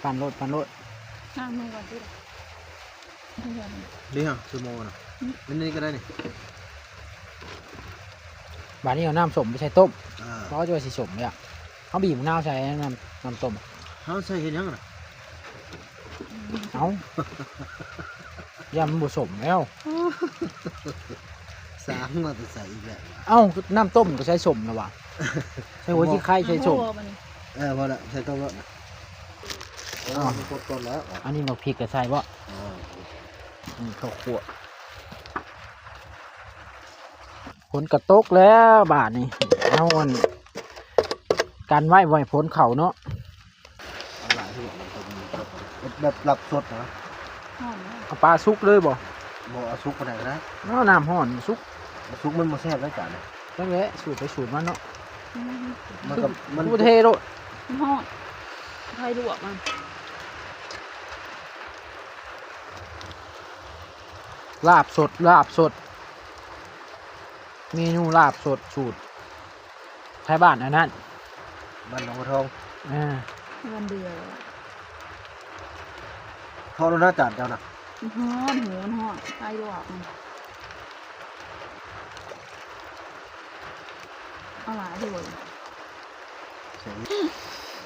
ປັ່ນໂລດ ປັ່ນໂລດ. ລ້າງມືກ່ອນຕິລະ. ນີ້ຫຍັງ ສະໂມນະ? ອືມ ອັນນີ້ກໍໄດ້ນີ້. ບາດນີ້ເອົານ້ຳສົ້ມໄປໃສ່ຕົ້ມ. ເອີ ເພາະວ່າຈະວ່າຊິສົ້ມເລີຍ. ເຮົາບີບມະນາວໃສ່ນ້ຳ ນ້ຳຕົ້ມ. ເຮົາໃສ່ເຮັດຫຍັງລະ? ເອົ້າ ຢ້ານມັນບໍ່ສົ້ມແລ້ວ. ສາງມາແຕ່ໃສອີກແລ້ວ? ເອົ້າ ນ້ຳຕົ້ມກໍໃສ່ສົ້ມແລ້ວຫວາ? ໃສ່ຫົວຊິໄຄ ໃສ່ສົ້ມ. ເອີ ພໍລະ ໃສ່ຕົ້ມໂລດນະ. ເອີ ມັນຄົດກ່ອນແລ້ວ. ອັນນີ້ບັກພິກກໍໃສ່ບໍ່? ເອີ ນີ້ເຂົ້າຂົ້ວ. ຝົນກໍຕົກແລ້ວບາດນີ້ ເຮົາອັນ ກັນໄວ້ບໍ່ໃຫ້ຝົນເຂົ້າເນາະ. ເອົາຫຼາຍເທື່ອ ແບບລາບສົດນະ. ເອົາປາສຸກເລີຍບໍ່? ບໍ່ ເອົາສຸກປານໃດກໍໄດ້. ເອົານ້ຳຮ້ອນສຸກ. ສຸກມັນບໍ່ແຊບເດ້ ຈານ. ຈັ່ງແຫຼະ ສູດໃຜສູດມັນເນາະ. ອືມ ມັນກໍ ມັນ ເທໂລດ. ມັນຮ້ອນ ໄຟລວກມັນ. ລາບສົດ ລາບສົດ ເມນູລາບສົດສູດໄທບ້ານອັນນັ້ນ ບ້ານໜອງກະທອງ. ເອີ ເຮືອນເດືອນ. ເທາະແລ້ວນະ ຈານເຈົ້ານະ. ມັນຮ້ອນ ຫູມັນຮ້ອນ ໄຟລວກມັນ. ເອົາຫຼາຍເດີ.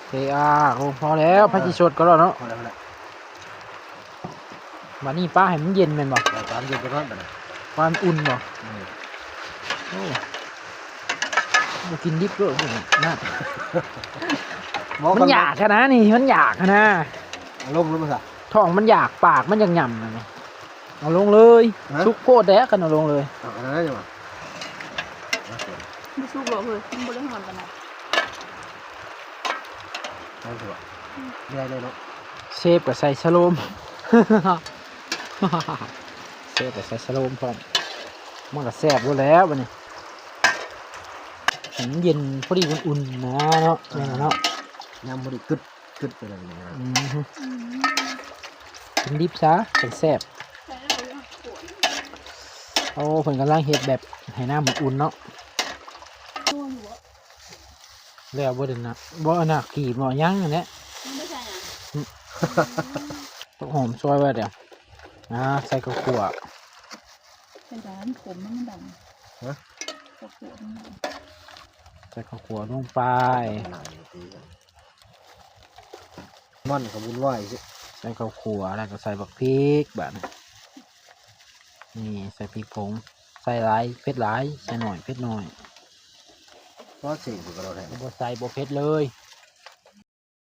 ເຊອາ ໂອ້ ພໍແລ້ວ ພໍແລ້ວ ໃຜຊິສົດກໍແລ້ວເນາະ. ພໍແລ້ວ ພໍແລ້ວ. ບາດນີ້ປາໃຫ້ມັນເຢັນແມ່ນບໍ່? ເອົາປາມັນເຢັນກ່ອນບາດນີ້. ປາມັນອຸ່ນບໍ່? ອືມ ໂອ້ ບໍ່ກິນດິບເດີ ນັ້ນ ບໍ່ ມັນຢາກຫັ້ນນະ ນີ້ມັນຢາກຫັ້ນນະ. ເອົາລົງເລີຍບໍ່ຊະ? ທ້ອງມັນຢາກ ປາກມັນຢາກຫຍ້ຳຫັ້ນນະ. ເອົາລົງເລີຍ. ຮະ? ສຸກໂພດແດ່ຄັນເອົາລົງເລີຍ. ເອົາອັນນັ້ນໄດ້ຫວາ? ບໍ່ສຸກດອກເຮີຍ ມັນບໍ່ໄດ້ຮ້ອນປານໃດ. ໄດ້ຊິຫວາ? ອືມ ໄດ້ເລີຍເນາະ. ເຊຟກໍໃສ່ສະໂລມ ເຊຟກໍໃສ່ສະໂລມພ້ອມ. ມັນກໍແຊບຢູ່ແລ້ວບາດນີ້ ໃຫ້ມັນເຢັນພໍດີ ອຸ່ນໆນະເນາະ. ອ່າ ແມ່ນເນາະ ຍາມພໍດີ ກຶດ ຂຶ້ນໄປເລີຍນີ້ນະ. ອືມ ກິນດິບຊະຈັ່ງແຊບ. ໂອ້ ເພິ່ນກຳລັງເຮັດແບບໃຫ້ນ້ຳມັນອຸ່ນເນາະ. ແລ້ວບໍ່ໄດ້ນະ ບໍ່ນະ ກີບບໍ່ຫຍັງຫັ້ນແຫຼະ. ອືມ ຕົ້ນຫອມຊອຍໄວ້ດຽວ. ອ່າ ໃສ່ເຂົ້າຂົ້ວ. ເປັນຫຍັງ ມັນຂົມ ມັນດຳ. ຮະ? ເຂົ້າຂົ້ວມັນດຳ. ໃສ່ເຂົ້າຂົ້ວລົງໄປ. ມັນກໍວຸ້ນວາຍຊິ. ໃສ່ເຂົ້າຂົ້ວແລ້ວກໍໃສ່ບັກພິກບາດນີ້. ນີ້ໃສ່ພິກຜົງ ໃສ່ຫຼາຍເຜັດຫຼາຍ ໃສ່ໜ້ອຍເຜັດໜ້ອຍ. ພໍຊິກໍແລ້ວແຫຼະ ບໍ່ໃສ່ບໍ່ເຜັດເລີຍ.